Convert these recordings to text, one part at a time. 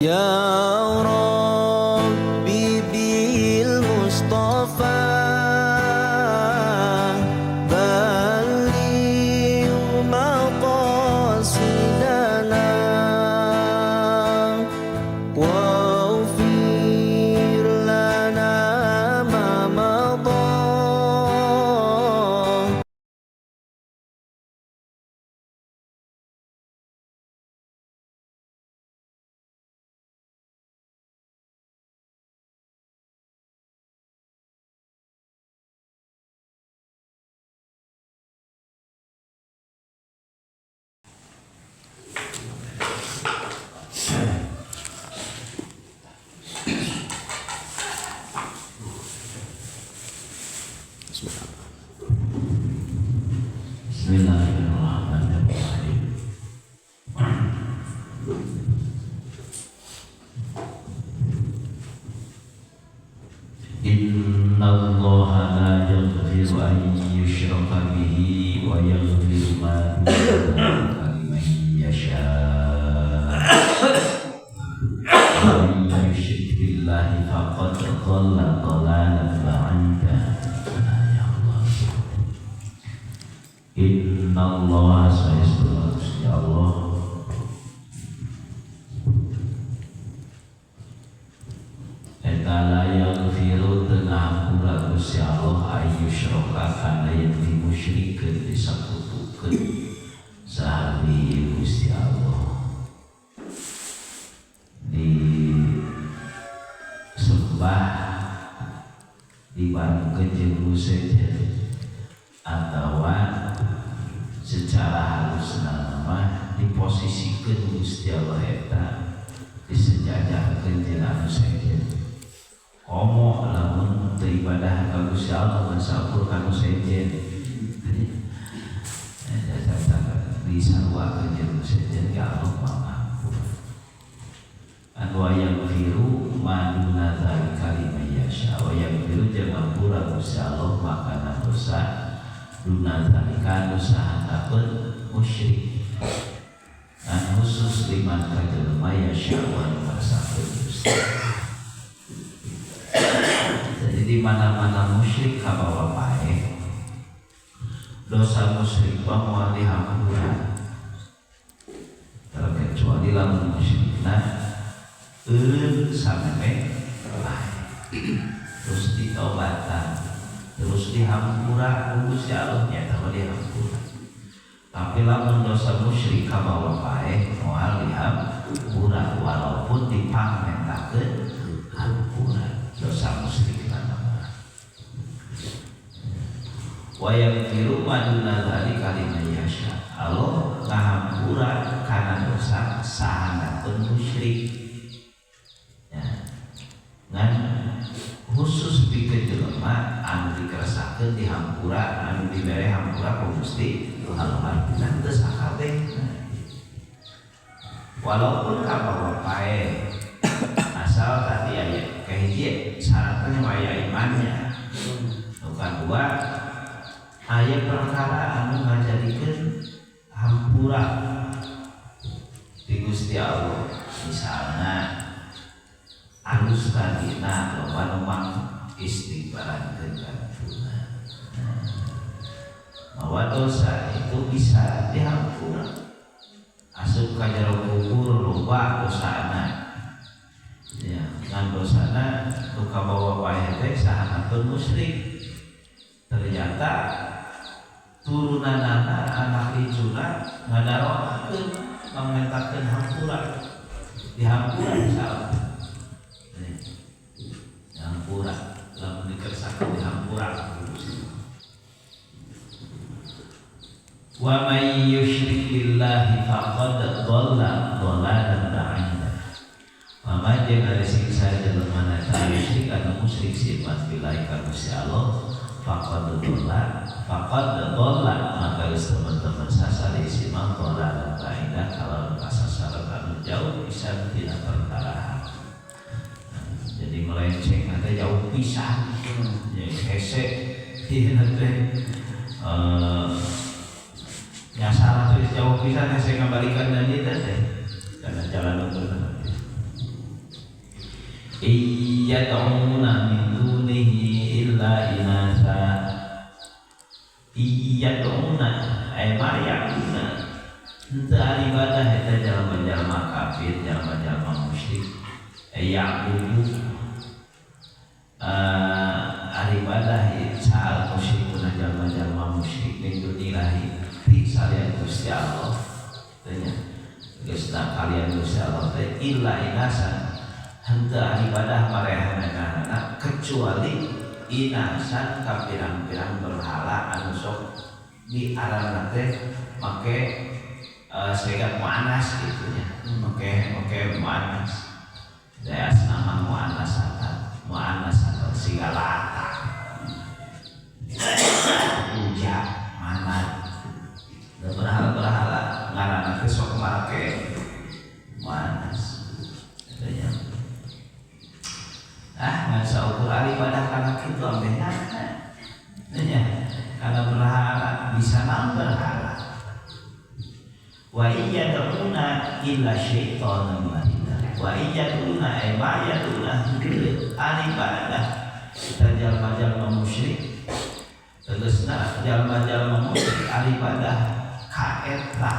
Ya Rabbi bil Mustafa balligh maqasidana waghfir lana ma madha. Bismillahirrahmanirrahim. Innallaha la yaghfiru an yushraka bihi wa yaghfiru ma duna dzalika liman yasha. Wa man yushrik billahi faqad dhalla dhalalan ba'ida. Ya Allah. Innallaha saestuna Gusti Allah eta la yaghfiru teu ngahampura Gusti Allah ayyushraka kana yen dimusyrikeun disakutukeun saha bihi Gusti Allah disembah dibarengkeun jeung nu sejen atawa secara halusna mah diposisikeun Gusti Allah eta disejajarkeun jeung anu sejen. Komo lamun teu ibadah ka Gusti Allah ngan saukur ka nu sejen. Eta disaruakeun jeung nu sejen ka Allah mah ngampun. Anu yaghfiru ma duna dzalika liman yasha wa yaghfiru jeung ngampura Gusti Allah makana dosa duna dzalika dosa handapeun musyrik. An khusus liman ka jelema yasha wa kasakeun Gusti. Jadi di mana-mana musyrik kabawa paeh. Dosa musyrik mah moal dihampura. Terkecuali lamun musyrikna eureun sameme paeh. Terus ditobatan, terus dihampura ku Gusti Allah nyata mah dihampura. Tapi lamun dosa musyrik kabawa paeh moal dihampura walaupun dipangmentakeun hampura dosa musyrik mah. Wa yaghfiru ma duna dzalika liman yasha. Allah ngahampura kana dosa sahandapeun musyrik. Ya. Ngan khusus pikeun jelema anu dikeresakeun dihampura, anu dibere hampura ku Gusti Allah artinya teu sakabeh. Walaupun kabawa paeh asal tadi aya kahiji syaratnya mah aya imannya. Nu kadua aya perkara anu ngajadikeun hampura di Gusti Allah. Misalna alus tadina loba nu mang istighfarankeun kana. Bahwa dosa itu bisa dihampura. Asup ka jero kubur loba dosana. Ya, ngan dosana nu kabawa paeh teh sahanapun musyrik. Ternyata turunanana anak icuna ngadaroakeun mangmentakeun hampura. Dihampura salah. Dihampura, lamun dikersakeun dihampura. Wa may yusyrik billahi faqad dhalla dhalalan ba'ida. Wa man jeung ari siksa jelema na eta musyrik anu musyrik sifat billahi ka Gusti Allah faqad dhalla faqad dhalla maka geus teman-teman sasari si mang dhalalan ba'ida kalau kasasaran anu jauh pisan tina perkara. Jadi melenceng teh jauh pisan. Ya hese ieu teh nyasar teh jauh pisan hese ngabalikan dan ieu teh karena jalan bener. Iyyad'una min dunihi illa inatha. Iyyad'una ay ma ya'buduna, henteu ari ibadah eta jalma-jalma kafir, jalma-jalma musyrik. Ay ya'budu, ari ibadah sahal musyrikuna, jalma-jalma musyrik, min dunillahi, ti salian Gusti Allah teh nya, geus kalian Gusti Allah teh, illa inasan, henteu ari ibadah marehanana kecuali inasan ka pirang-pirang berhala anu sok di arana teh make sigat muannas gitu nya, make make muannas. Daya nama muannasatan, muannasatan siga Lata, Uja, Manat dan berhala-berhala ngaranna teh sok make muannas gitu nya. Ah, ngan saukur ari ibadah kana kitu ambeh nya, karena berhala bisa naon berhala. Wa iyyad'una illa syaitanan marida. Wa iyyad'una ay ma yad'una, ari ibadah kita jalma-jalma musyrik, tegasna jalma-jalma musyrik ari ibadah ka eta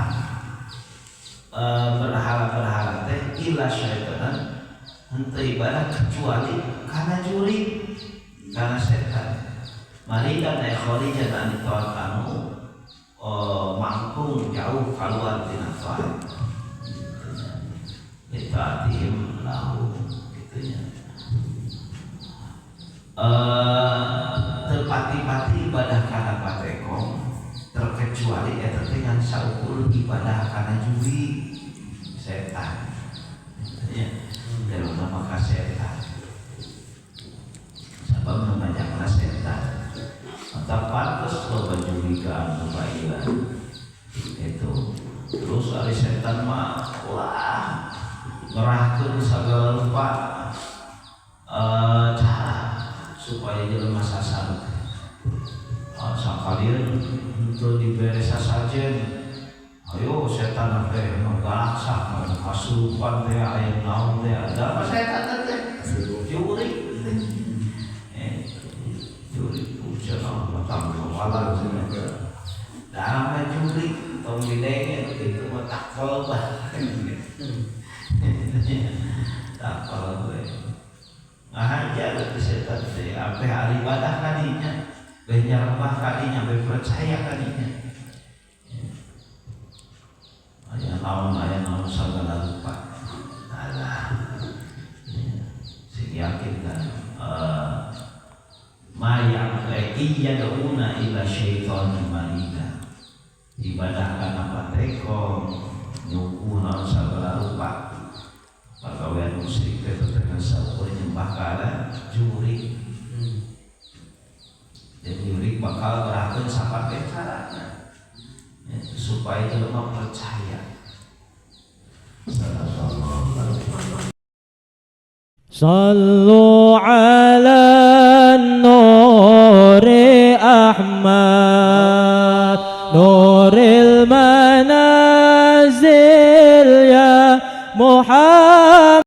berhala-berhala teh, illa syaitanan, henteu ibadah kecuali kana jurig, kana setan, maridan ay kharijan an taat, anu mangkung jauh keluar tina taat, litaatihim lahu gitu nya. Teu pati-pati ibadah kana patekong terkecuali eta teh ngan saukur ibadah kana jurig setan ya, terutama ka setan, sabab nu majakna setan. Maka pantes loba jurigan, loba ilah itu. Terus ari setan mah wah, ngerahkeun segala rupa cara supaya jelema sasar. Sakalian untuk dibere sasajen, ayo setan teh galaksa, kasurupan teh, aya naon teh, ada apa setan teh jurig, jurig hujan matang kepala dalam jurig tong didenge gitu mah, takol bah takol we ngahajar ke setan teh sampai hari ibadah kadinya, beh nyarembah kadinya, beh percaya kadinya, aya naon, aya naon segala rupa. Alah, sing yakin kan ma iyyad'una illa syaitanan marida, ibadah kana patekong, nyuguh naon segala rupa pagawean musyrik teh teteh saukur nyembah kana jurig, dan jurig bakal ngerahkeun sapake carana ya, supaya jelema percaya. Sallallahu alaihi. صلوا على النور أحمد نور الملائكة.